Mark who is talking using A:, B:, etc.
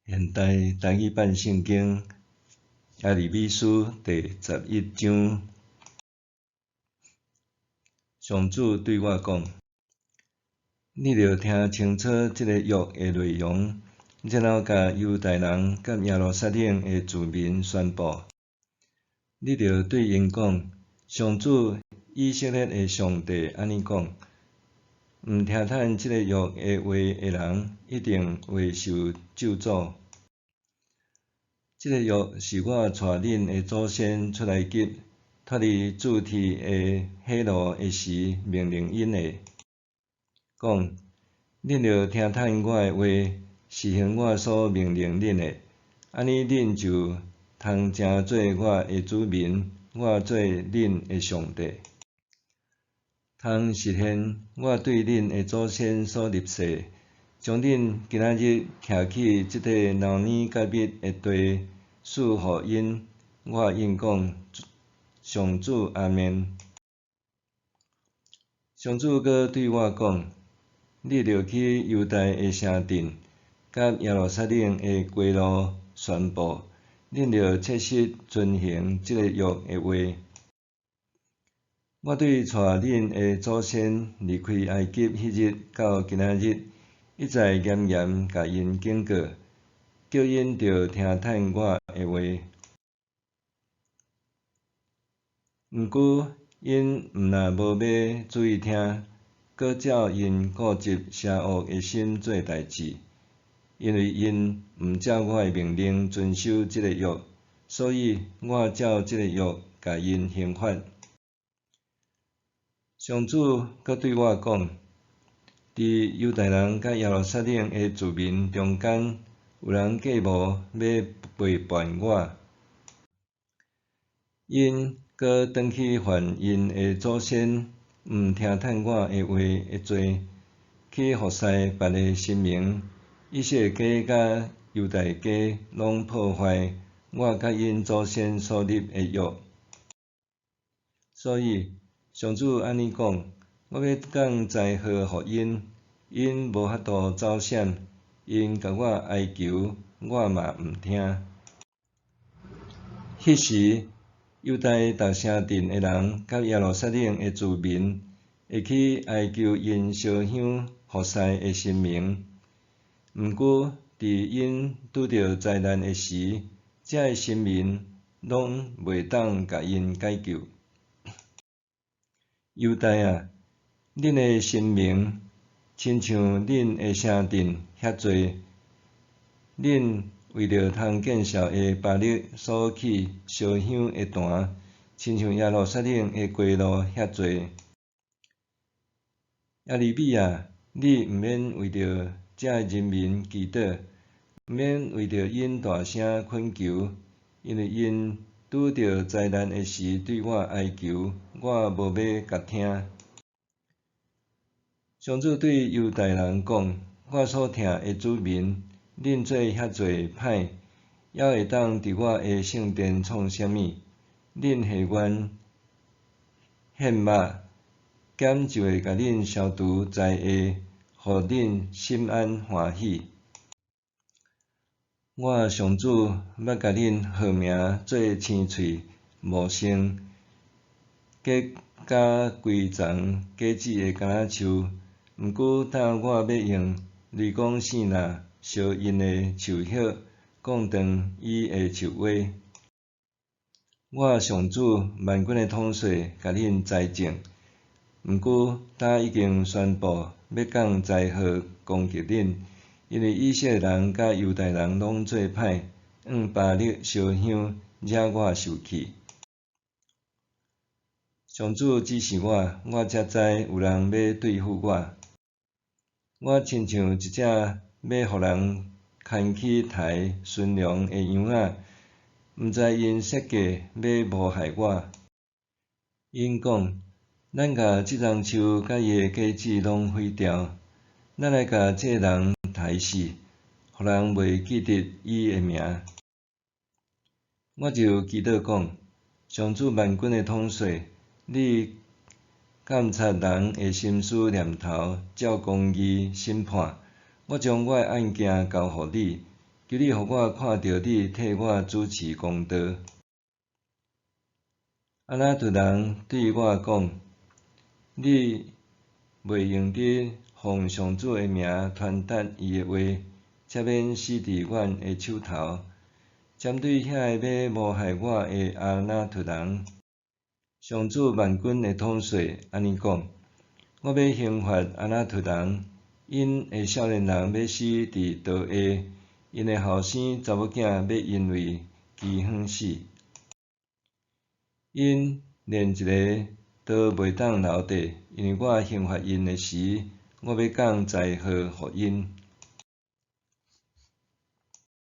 A: 現代台語版聖經耶利米書第11章，上主對我講：你著聽清楚這個約的內容，然後共猶大人佮耶路撒冷的住民宣布。你著對𪜶講：上主以色列的上帝按呢講：毋聽趁這個約的話的人，一定會受咒詛。這個約是我帶恁的祖先出埃及，脫離鑄鐵的火爐的時命令𪜶的，講：恁著聽趁我的話，實行我所命令恁的，按呢恁就通成做我的子民，我做恁的上帝。通實現我對恁的祖先所立誓，將恁今仔日徛起這塊流奶佮蜜的地賜予𪜶。我應講：上主阿們。上主閣對我講：你著去猶大的城鎮，佮耶路撒冷的街路宣布，恁著切實遵行這個約的話。我對帶恁的祖先離開埃及彼日到今仔日，一再嚴嚴共𪜶警告，叫𪜶著聽趁我的話。毋過，𪜶毋若無欲注意聽，閣照𪜶固執邪惡的心做代誌，因為𪜶毋照我的命令遵守這個約，所以我照這個約共𪜶刑罰。上主閣對我講：佇猶大人佮耶路撒冷的住民中間，有人計謀欲背叛我，𪜶閣轉去犯𪜶的祖先毋聽趁我的話的罪，去服侍別个神明。以色列家佮猶大家攏破壞我佮𪜶祖先所立的約。所以，上主按呢講：我欲降災禍予𪜶，𪜶無法度走閃，𪜶共我哀求，我嘛毋聽。彼時，猶大逐城鎮的人佮耶路撒冷的住民，會去哀求𪜶燒香服侍的神明。毋過，佇𪜶拄著災難的時，這个神明攏袂當共𪜶解救。猶大啊，恁的神明親像恁的城鎮遐濟，恁為著通見效的巴力所起燒香的壇，親像耶路撒冷的街路遐濟。耶利米啊，你毋免為著這人民祈禱，毋免為著𪜶大聲懇求，因為𪜶拄著災難的時對我哀求，我無欲共聽。上主對猶大人講：我所疼的子民，恁做遐濟歹，猶會當佇我的聖殿創啥物？恁下願獻肉，敢就會共恁消除災禍，予恁心安歡喜。我上主捌共恁號名做青喙茂盛、結甲規叢果子的橄欖樹。毋過，當我欲用雷公爍爁燒𪜶的樹葉，摃斷伊的樹芽。我上主萬軍的統帥共恁栽種，毋過今已經宣布欲降災禍攻擊恁，因為以色列人佮猶大人攏做歹，向巴力燒香，惹我受氣。上主指示我，我才知有人欲對付我。我親像一隻欲予人牽去刣馴良的羊仔，毋知𪜶設計欲謀害我。𪜶講：咱共這欉樹佮伊的果子攏毀掉，咱來共這个人刣死，予人袂記得伊的名。我就祈禱講：上主萬軍的統帥，你監察人的心思念頭，照公義審判。我將我的案件交予你，求你予我看著你替我主持公道。亞拿突人對我講：你袂用得奉上主的名傳達伊的話，才免死佇阮的手頭。針對遐个欲謀害我的亞拿突人，上主萬軍的統帥按呢講：我欲刑罰亞拿突人，𪜶的少年人欲死佇刀下，𪜶的後生查某囝欲因為饑荒死。𪜶連一个都袂當留低，因為我刑罰𪜶的時，我欲降災禍予𪜶。